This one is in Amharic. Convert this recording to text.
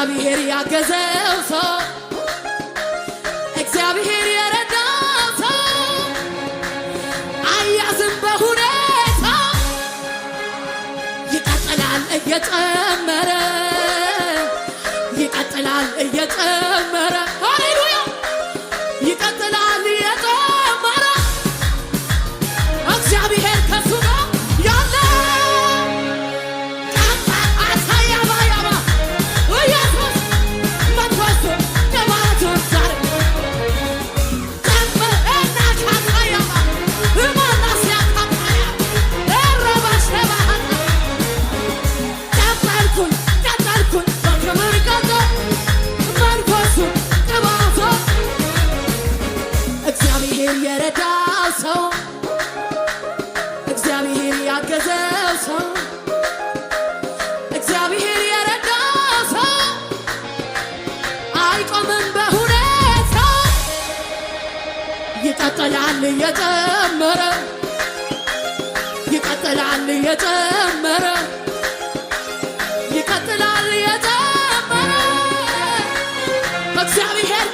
እግዚአብሔር ያገዘው ሰው፣ እግዚአብሔር የረዳው ሰው አያዝም በሁኔታ፣ ይቀጥላል እየጨመረ፣ ይቀጥላል እየጨመረ። ሃሌሉያ! ይቀጥላል እየጨመረ። እግዚአብሔር ከሱ ጋር ያለ አሳያባያባ ኢየሱስ መንፈሱ ቅባቱን ዛሬ ጨምርና ካሳያባ እማናስያካፓያ እረባሸባሃ። ቀጠልኩኝ፣ ቀጠልኩኝ በክብር ቀጠል መንፈሱ ቅባቱ። እግዚአብሔር የረዳው ሰው፣ እግዚአብሔር ያገዘው ሰው፣ እግዚአብሔር የረዳው ሰው አይቆምም በሁኔታ፣ ይቀጥላል እየጨመረ፣ ይቀጥላል እየጨመረ፣ ይቀጥላል እየጨመረ። እግዚአብሔር